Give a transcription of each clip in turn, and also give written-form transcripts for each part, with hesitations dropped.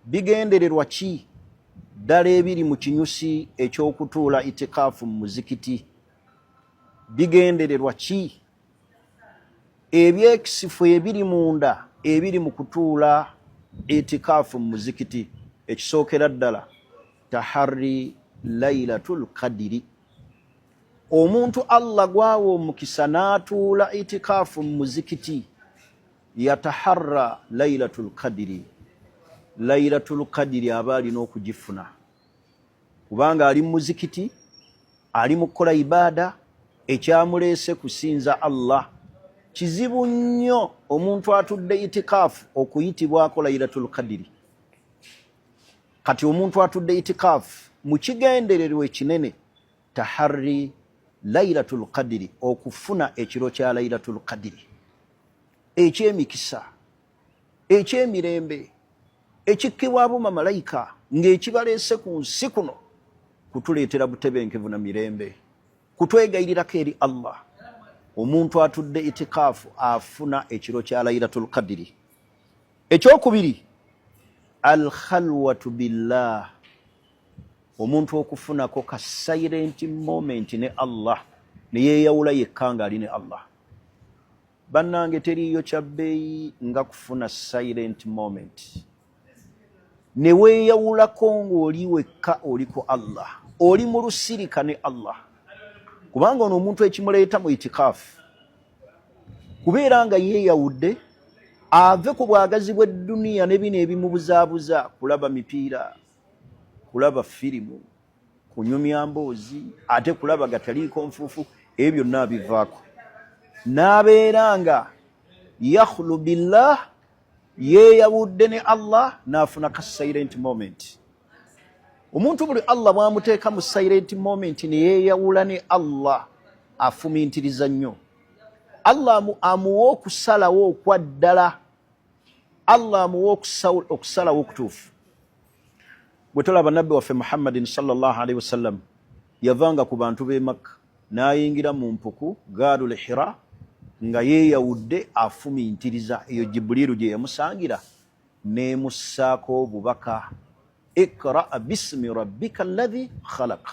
Bigendererwa ki ddala ebiri mu kinyusi eky'okutuula itikaafu mu muzikiti? Bigendererwa ki ebyekisifu ebiri munda ebiri mu kutuula itikaafu mu muzikiti? Ekisookera ddala, tahari lailatul kadiri. Omuntu Allah gwawa omukisa n'atuula itikaafu mu muzikiti, yataharra lailatul kadiri, lailatul kadiri aba alina okugifuna, kubanga ali mu muzikiti, ali mu kukola ibaada, ekyamuleese kusinza Allah. Kizibu nnyo omuntu atudde itikaafu okuyitibwako lailatul kadiri. Kati omuntu atudde itikaafu mu kigendererwa ekinene, tahari lailatul kadiri, okufuna ekiro kya lailatul kadiri ekyemikisa, ekyemirembe, ekikkibwabo mamalayika, ng'ekibaleese ku nsi kuno kutuleetera butebenkevu na mirembe, kutwegayirirako eri Allah. Omuntu atudde itikaafu afuna ekiro kya lailatul kadiri. Ekyokubiri, alkhalwatu billah, omuntu okufunako ka silent moment ne Allah, neyeyawula yekka nga ali ne Allah. Bannange, teriiyo kya bbeeyi nga kufuna silent moment ne weeyawulako ng'oli wekka, oli ku Allah, oli mu lusirika ne Allah, kubanga ono omuntu ekimuleeta mu itikaafu kubeera nga yeeyawudde, ave ku bwagazi bw'edduniya ne bino ebimubuzaabuza, kulaba mipiira, kulaba firimu, kunyumya mboozi, ate kulaba gataliiko nfuufu. Ebyo byonna abivaako n'abeera nga yakhlu billah, yeeyawudde ne Allah, n'afuna ka silent moment. Omuntu buli Allah bw'amuteeka mu silent moment ne yeeyawula ne Allah, afumintiriza nnyo. Allah amuwa okusalawo okwa ddala, Allah amuwa okusalawo okutuufu. Bwe tolaba nabbi waffe Muhammadin sallallahu alaihi wasallam yavanga ku bantu b'e Makka n'ayingira mu mpuku Gaarul Hira nga yeeyawudde, afumintiriza. Eyo Jibuliiru gye yamusangira n'emussaako obubaka, ikra bismi rabbika alladhi khalaq.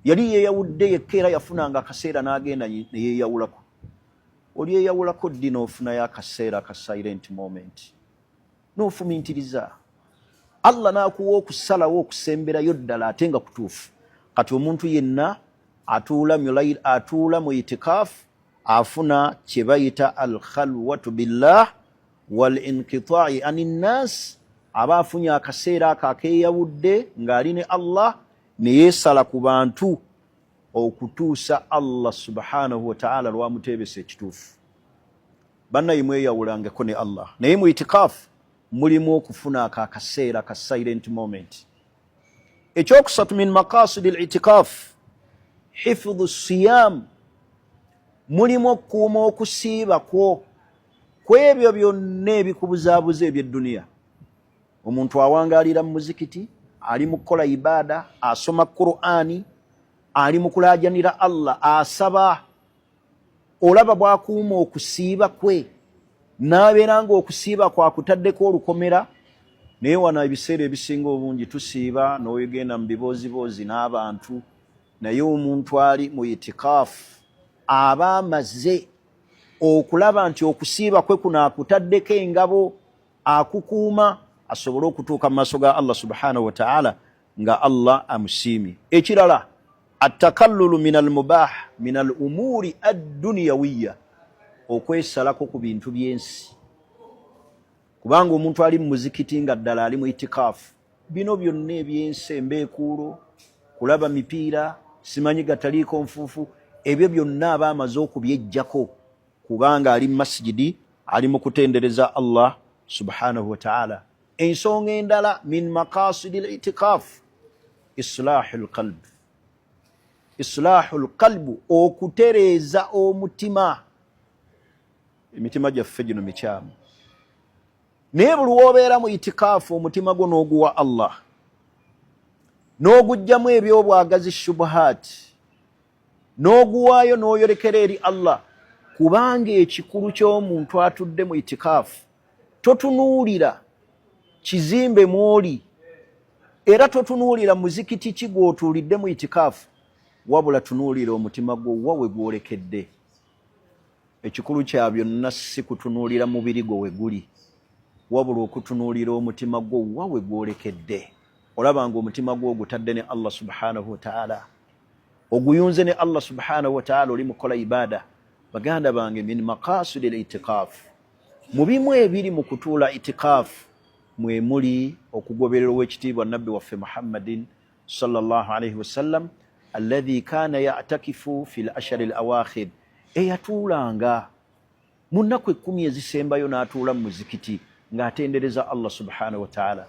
Yali yeeyawudde yekka, era yafunanga akaseera n'agenda neyeyawulako. Olyeyawulako ddi n'ofunayo akaseera ka silent moment n'ofumintiriza, Allah n'akuwa okusalawo okusemberayo ddala ate nga kutuufu? Kati omuntu yenna atuula mu itikaafu afuna kye bayita alkhalwatu billah wal inqitai ani nnas. Aba afunye akaseera ako akeeyawudde ng'ali ne Allah, ne yeesala ku bantu okutuusa Allah subhanahu wataala lwamuteebesa ekituufu. Bannaye, mweyawulangeko ne Allah, naye mu itikaafu mulimu okufuna ako akaseera ka silent moment. Ekyokusatu, min maqasidi litikaaf hifdhu siyam, mulimu okukuuma okusiiba kwo ku ebyo byonna ebikubuzaabuza ebyedduniya. Omuntu awangaalira mu muzikiti, ali mu kukola ibaada, asoma Qur'ani, ali mu kulaajanira Allah, asaba. Olaba bwakuuma okusiiba kwe n'abeera nga okusiiba kwakutaddeko olukomera. Naye wano ebiseera ebisinga obungi tusiiba n'oyogenda mu bibooziboozi n'abantu, naye omuntu ali mu itikaafu aba amaze okulaba nti okusiiba kwe kuno akutaddeko engabo, akukuuma asobole okutuuka mu maaso ga Allah subhanahu wataala nga Allah amusiimye. Ekirala, atakallulu min almubah min al umuuri adduniyawiya, okwesalako ku bintu by'ensi, kubanga omuntu ali mu muzikiti nga ddala ali mu itikaafu, bino byonna ebyensi, embeekuulo, kulaba mipiira, simanyi gataliiko nfuufu, ebyo byonna aba amaze okubyejjako, kubanga ali mu masigidi, ali mu kutendereza Allah subhanahu wataala. Ensonga endala, min maqasidi litikaaf islahu lqalb, islahu lqalbu, okutereeza omutima. Emitima gyaffe gino mikyamu, naye buli wobeera mu itikaafu, omutima gwo n'oguwa Allah, n'ogugjamu ebyobwagazi, shubuhaati, n'oguwaayo, n'oyolekera eri Allah, kubanga ekikulu ky'omuntu atudde mu itikaafu, totunuulira Kizimbe mwoli, era totunuulira muzikiti ki gw'otuulidde mu itikaafu, wabula tunuulira omutima gwo wa we gwolekedde. Ekikulu kya byonna si kutunuulira mubiri gwo we guli, wabula okutunuulira omutima gwo wa we gwolekedde. Olaba nga omutima gwo ogutadde ne Allah subhanahu wataala, oguyunze ne Allah subhanahu wataala, oli mukola ibaada. Baganda bange, min maqasidi litikaafu, mu bimu ebiri mu kutuula itikaafu mwe muli okugoberera ow'ekitiibwa Nabbi waffe Muhammadin sallallahu alaihi wasallam, alladhi kana yatakifu fi l ashari l awakhir, eyatuulanga mu nnaku 10 ezisembayo n'atuula mu muzikiti ng'atendereza Allah subhanahu wataala.